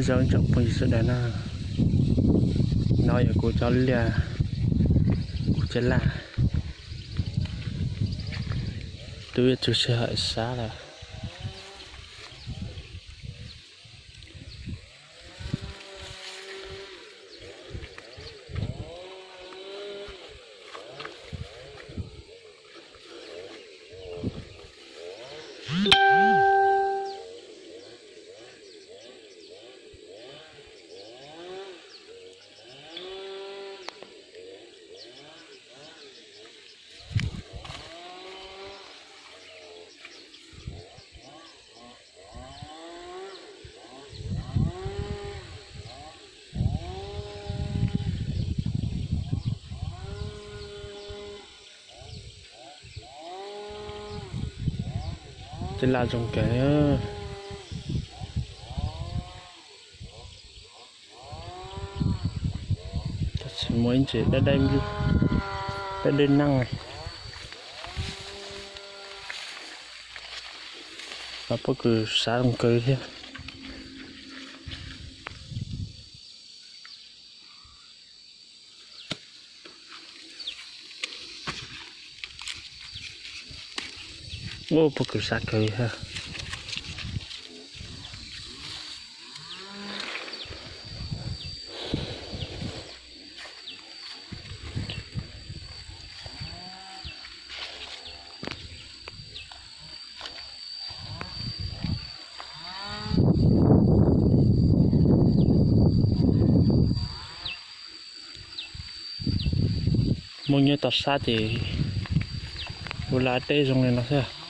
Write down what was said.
Zoo tsoom phooj ywg sawv daws na, no yog kuv cov liaj, kuv cov laj, twb yuav txog sij hawm sab lawm. Tej laj zoo kawg. Tab sis muaj ib ntsis dawb dawb, dawb dawb neeb, mas pob kws sab zoo kawg thiab. Ua pob kws sab kawg thiab. Muaj nyob toj sab ces ua laj deb zoo li no xwb.